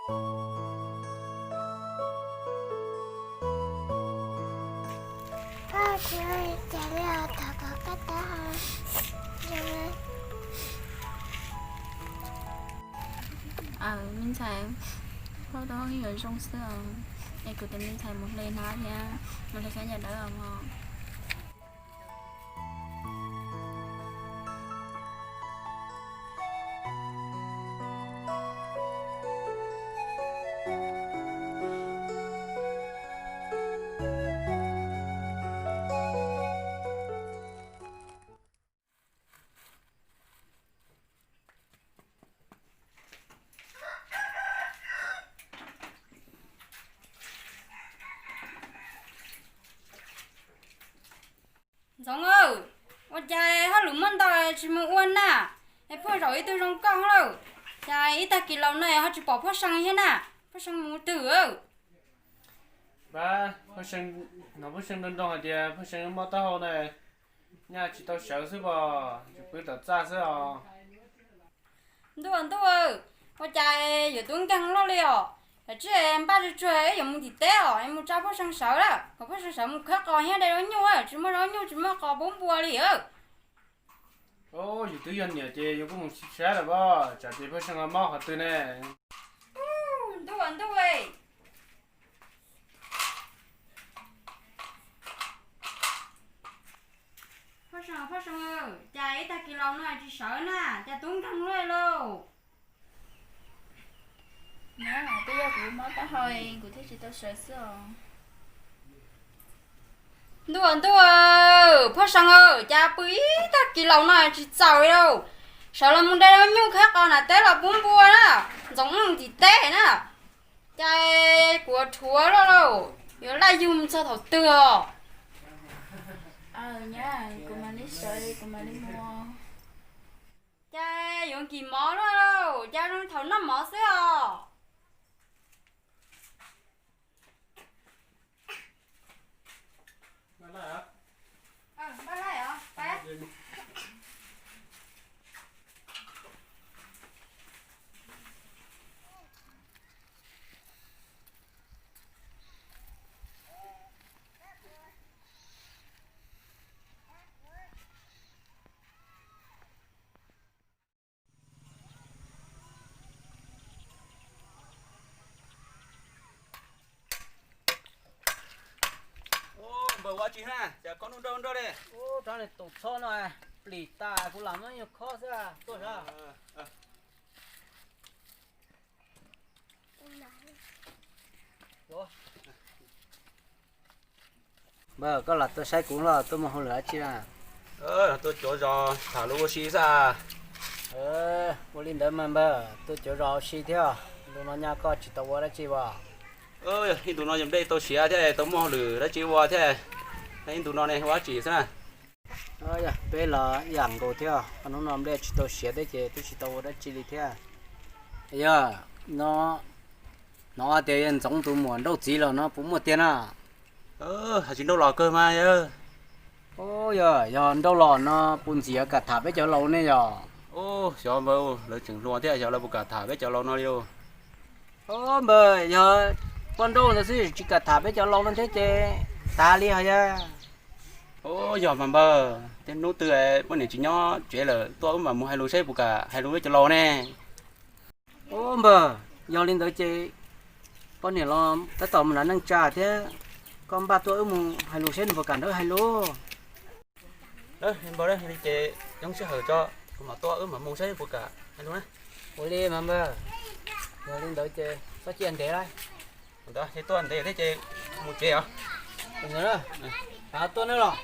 Me ntxhais, koj tau yuav zoo xwb os. Es kuv tus me ntxhais mus hle hnab thiab mus hle xyab ncas dawb os mog. Ntxoov, ua cas hauj lwm muaj ntau tsis mus ua na? Es puag zaum ib tug zoo nkauj lawm, cas ib tag kis laus no ho tsis pom Phoj See thiab na? Phoj See mus twg? Pab, Phoj See, hnov Phoj See nroo nroo hais tias Phoj See mob taub hau na, nyaj tsis tau sawv xwb pom, tseem pw tom txaj xwb os. Ntuj, ntuj, ua cas yuav tub nkeeg luaj li os? Yog tsis npaj tsuag tsuag yuav mus tim teb os, mus tsa Phoj See sawv lawm, kom Phoj See sawv mus khawb qos thiab de zaub nyuj, tsis muaj zaub nyuj tsis muaj qos pub npua li. Yus twb yog niam ces yus kuj mus saib lawm pab, tsam ces Phoj See ho mob qhov twg ne. Ntuj, ntuj, Phoj See, Phoj See, cas ib tag kis laus no tsis sawv na, cas tub nkeeg luaj lauj? Twb yog kuv mob taub hau kuv thiaj tsis tau sawv xwb os. Ntuj, ntuj, Phoj See, cas pw ib tag kis laus no tsis txaus li lauj? Sawv los mus de zaub nyuj khawb qos nram teb los pub npua na, Ntxoov mus tim teb na. Cas kuv dhuav luaj lauj, yuav laj yug mus txog thaum twg os? Nyab, kuv mam li sawv, kuv mam li mus. Cas yuav nkim mov luaj lauj, cas zoo thaum noj mov xwb os? Npawg, ua tsi na, cas khob nruj nrog nrog li? Ub, rab niag toom txhob no plim tas, kuv lam muab nyuag khob xwb, tuaj sav. Npawg, koj lam tuaj saib kuv los tuaj muaj hauj lwm dab tsi na? Tuaj cuav zos tham lus ua si xwb. Ua li ntawd mas npawg, tuaj cuav zos ua si thiab, ntu no nyaj koj tsis tau ua dab tsi as? Ib ntu no yog nplej tau siav thiab tau muaj hauj lwm dab tsi ua thiab, ib ntu no ne ua dab tsi xwb na? Peb los ib yam nkaus thiab, hnub no nplej tsis tau siav thiab ces twb tsis tau ua dab tsi li thiab. Yog, hnov tias Ntxoov tus muam nrauj txiv los no puas muaj tiag na? Hais tsis nrauj los kawg mas yog. Yog, yog nrauj los no puas ntxim kam tham peb cov laus ne yog? Xyov npawg, lawv tseem hluas thiab xyov lawv puas kam tham peb cov laus no li. Npawg, yog poj nrauj ntawd xwb tsis kam tham peb cov laus no thiab ces tas li hos yog. Yog mas npawg, tej hnub twg poj niam tsis nyob tsev lawm tuaj wb mam mus hais lus saib puas kam hais lus peb cov laus ne. Ub npawg, yog li ntawd ces poj niam los tab tom mus nram neej tsa thiab, koj npaj tuaj wb mus hais lus saib nws puas kam nrog wb hais lus. Npawg, li ces coob sij hawm tso, kuv mam tuaj wb mam mus saib puas kam hais lus na. Ua li mas npawg, yog li ntawd ces txhob cia ntev lawm. Ntawd ces tuaj ntev thiab ces mus tsev os. Tuaj nawb los.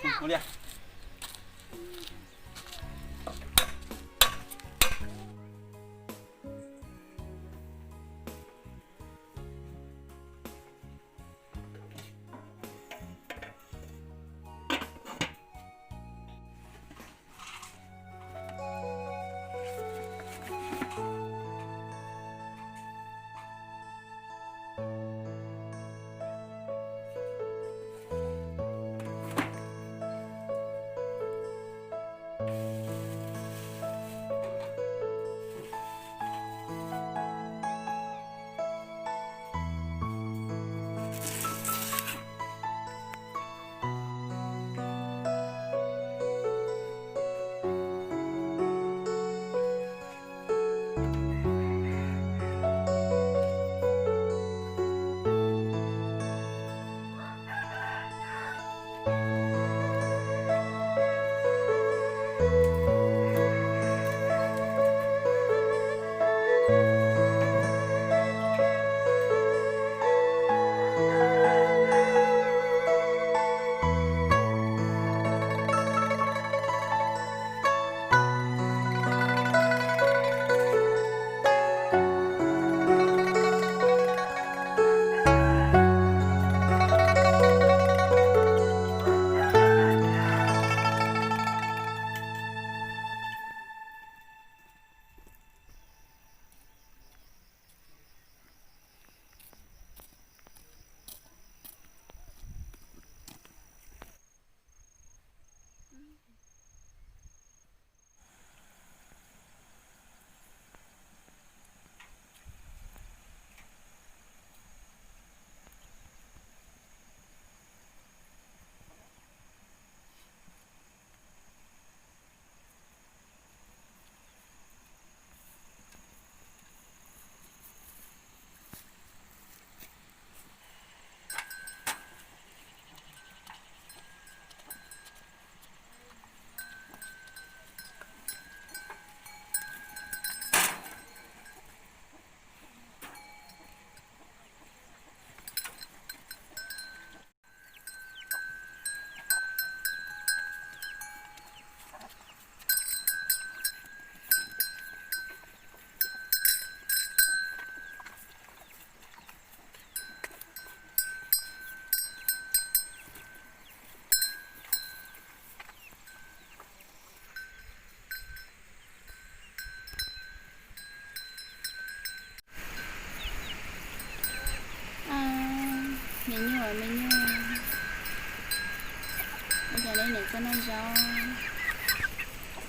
Nyob,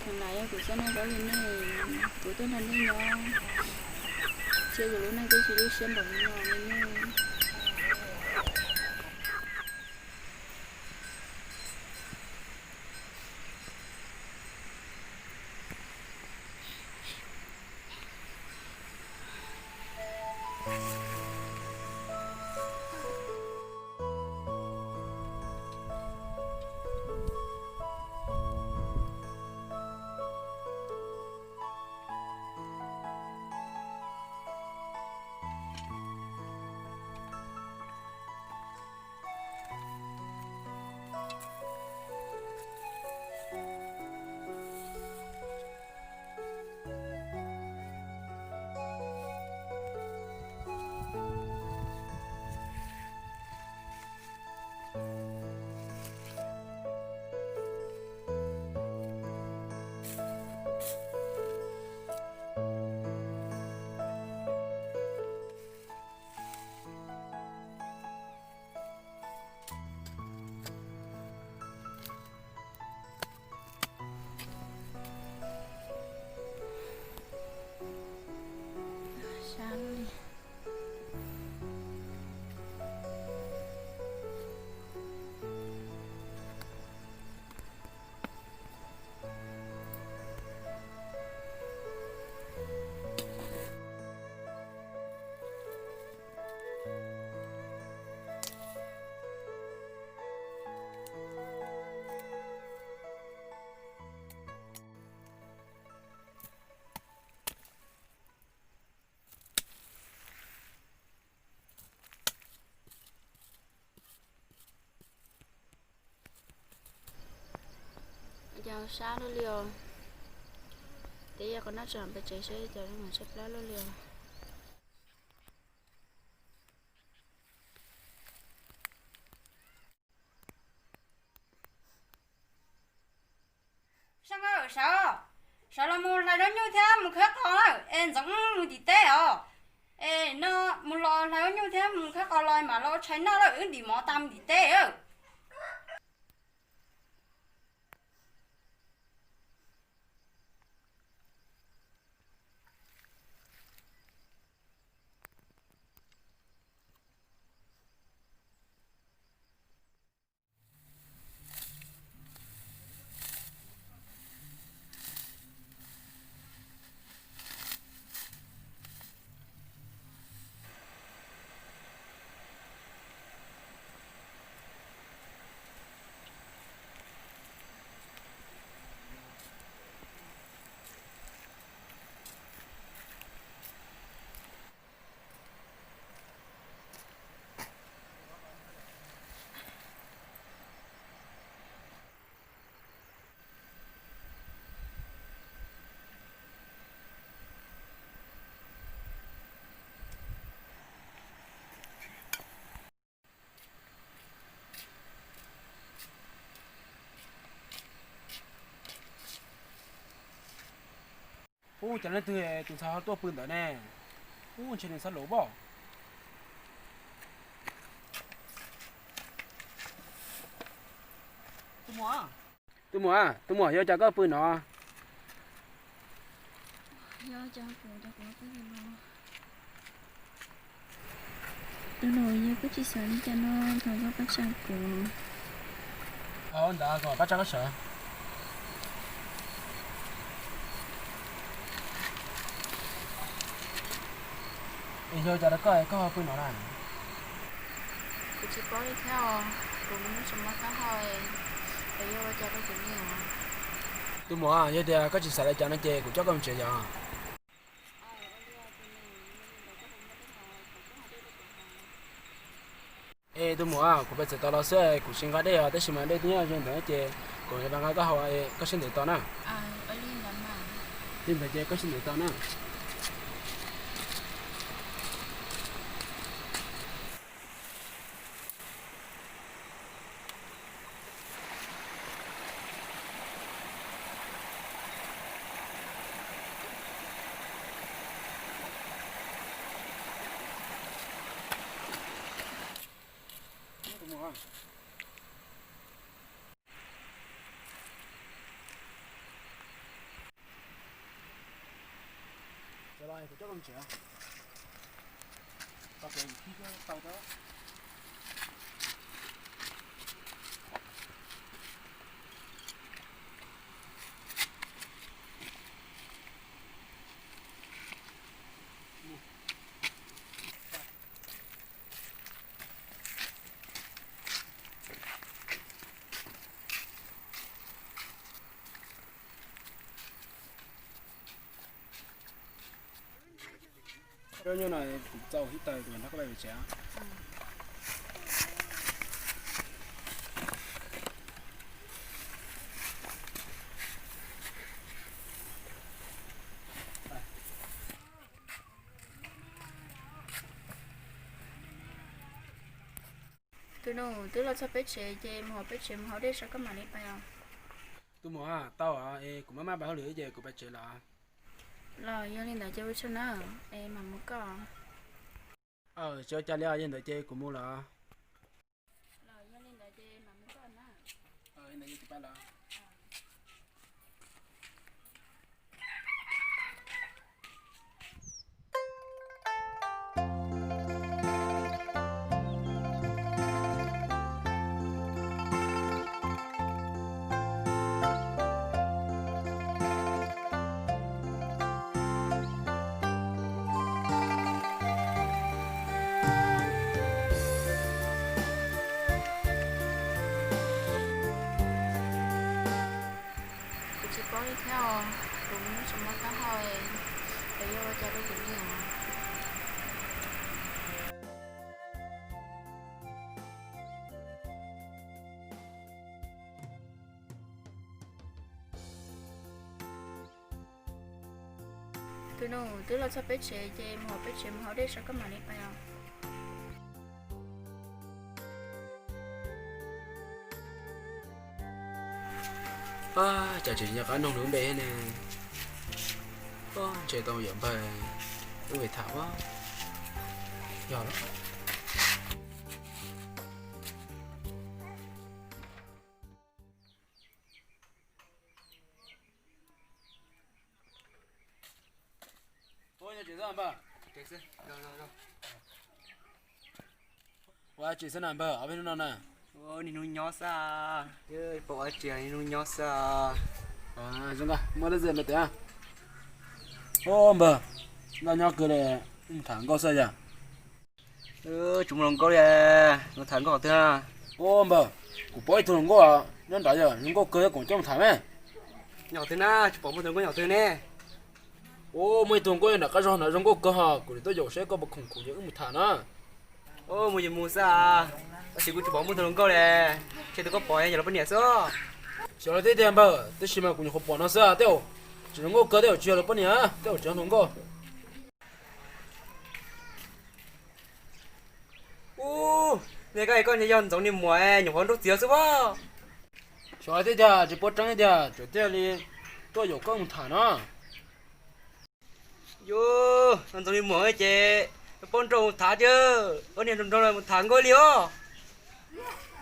thaum lam yog kuv txoj neej zaub li nej, kuv tuaj nrog nej nyob, cia kuv lub neej twb tsis lub siab npaum li no li nej. Cas sab luaj li os. Twb yog qhov no tseem pem tsev saib cas zoo tshaib plab luaj li os. Sab, sawv, sawv los mus hlais zaub nyuj thiab mus khawb qos lawm es ntxoov mus ntim teb os. Es no mus los hlais zaub nyuj thiab mus khawb qos los mam los tshais noj lawm, wb ntim mov tas mus ntim teb. Ub, cas leej twg tus ntxhais ho tuaj pw ntawd ne? Ub, ntshe nws xav luv pob. Tus muam, tus muam, yog cas koj pw no? Tus muam, yog koj tsis xav li cas no thov koj pab tsa kuv. Ntawd kom pab tsa koj sawv. Es yog cas rau koj, koj ho pw no na? Kuv tsis paub li thiab os, kuv tsis muaj qab hau, es yog ua cas rau kuv ne os? Tus muam, yog tias koj tsis xav li cas no ces kuv coj koj mus tsev yom. Es tus muam, kuv pais txawm tau los xwb, kuv tsis nqa dej os, tab sis mas dej twb nyob ze ntawd ces kuv nqa nqa koj haus, koj siab ntev tos na. Li ntawd ces koj siab ntev tos na. Cov nyuj no kuv txau hib taws tus nrog koj pais pem tsev. Tus nus, twb los txog peb tsev ces mus hauv peb tsev mus haus dej tso koj mam li pais os. Tus muam, tau es kuv maj maj pais hauj lwm ces kuv pais tsev lawm. Los yog li ntawd ces ua tsaug na, es mam mus koj. Tsis ua cas li os, yog ntawd ces kuv mus lawm. Los yog li ntawd ces mam mus koj na. Ntawd ces kuv pais lawm. Kuv tsis paub li thiab os, kuv tsis muaj taub hau, es yog ua cas rau kuv li os. Tus nus, twb los txog peb tsev ces mus hauv peb tsev mus haus dej tso koj mam li pais os. Cas tseem nco qab noog nws lub npe thiab ne. Ntshe tau yawm npawg wb tham ua yog lawm. Ua tsis xwb na npawg, ob peb hnub no na. Niaj hnub nyob xwb, pom ua tsis niaj hnub nyob xwb. Zoo nkauj, muaj dab tsi npawg tias. Ua npawg, noj nyob kawg li, tham nkauj xwb yog. Tsis muaj hluas nkauj li, mus tham nkauj qhov twg? Ua npawg, kuv pom ib tug hluas nkauj nyob nrad yog hluas nkauj kawg, kuv coj mus tham me. Nyob qhov twg na, tsis pom muaj tus hluas nkauj nyob qhov twg ne. Ua, muaj ib tug hluas nkauj nyob nram qab zog na, zoo nkauj kawg hos, kuv nim tuaj yaum seb koj puas khoom khoom ces wb mus tham na. Ua, mus ces mus xwb, tab sis kuv tsis pom muaj tus hluas nkauj li, ntshe tus koj pom yog lawv poj niam xwb. Xyov li thiab tiag npawg, tab sis mas kuv nyuam qhuav pom no xwb, tej zaum tsis hluas nkauj kawg, tej zaum tsis yog lawv poj niam, tej zaum tsis yog hluas nkauj. Ub, nej koj, koj yog Ntxoov niag muam nyuam qhuav nrauj txiav xwb pob. Xyov thiab tiag, tsis paub tseeb tiag, tseem thiaj li tuaj yaum koj mus tham no. Yus, Ntxoov niag muam ces paub nrauj mus tham tiag, koj niag nrauj nrauj mus tham nkauj li os.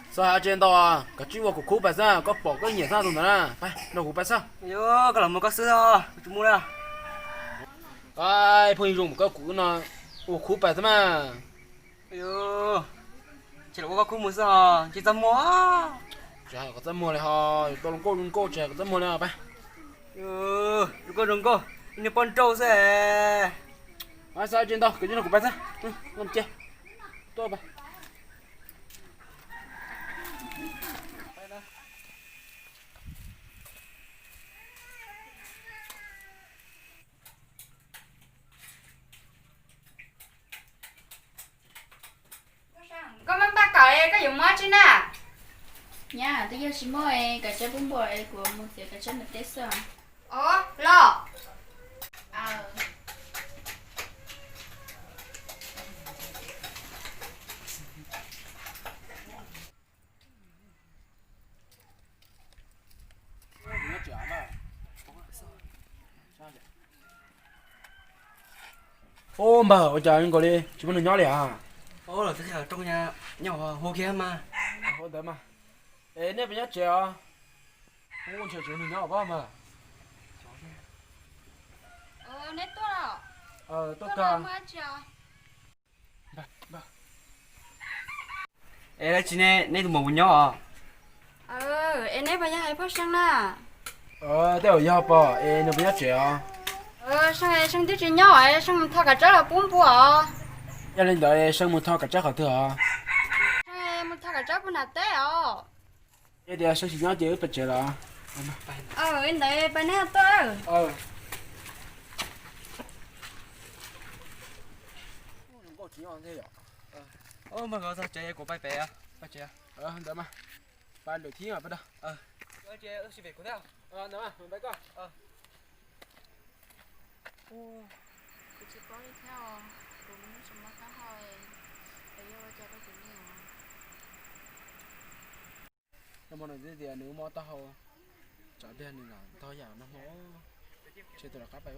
Txhob hais tsis ntau, kav tsij ua kuv khub pais xwb, koj pom koj nyiam xwb tus ntawd na, pais nrog kuv pais xwb. Yus, koj los mus koj xwb os, kuv tsis mus lawm. Phooj ywg zoo koj kuv no, ua khub pais xwb mas. Tsis los ua koj khub mus xwb os, tsis txaj muag. Tsis hais kom txaj muag li ho, yus tau zoo nkauj zoo nkauj tsis hais kom txaj muag li pais. Zoo nkauj zoo nkauj, niag poj nrauj xwb. Xav tsis ntau, kav tsij nrog kuv pais xwb, cia tuaj pais. Koj muaj npaj kawm, koj yuav mus dab tsi na? Nyab, twb yog tsis muaj, kav tsij pub npua, kuv mus txiav kav tsij mus teb xwb. Los. Ub, npawg, ua cas zoo nkaus li tsis muaj neeg nyob li as? Los twb qhia rooj nyob hu kiag mas. Ua ntawd mas. Es nej puas nyob tsev os? Ub, ntshe tsis muaj neeg nyob os npawg. Neb tuaj los? Tuaj kawg. Es dab tsi ne, neb tus muam puas nyob os? Es neb puas yog hais Phoj See na? Tej zaum yog pom, es nws puas nyob tsev os? See, See twb tsis nyob, See mus tho kav tsawb los pub npua os. Yog li ntawd See mus tho kav tsawb qhov twg os? See mus tho kav tsawb puag nram teb os. Yog tias See tsis nyob ces wb pais tsev los? Li ntawd pais neb tuaj. Nkauj tsis nyob ntag. Mas txog tsev kuv pais pem, pais tsev. Ntawd mas pais lwm thib mas pais da. Ntawd mas pais koj. Kuv tsis paub li thiab os, kuv tsis muaj taub hau, es yog ua cas rau kuv ne os? Nag hmo nws twb tias nws muaj taub hau, tsam tiag nws lam ntog yam nag hmo, ntshe tus lawv qab pais.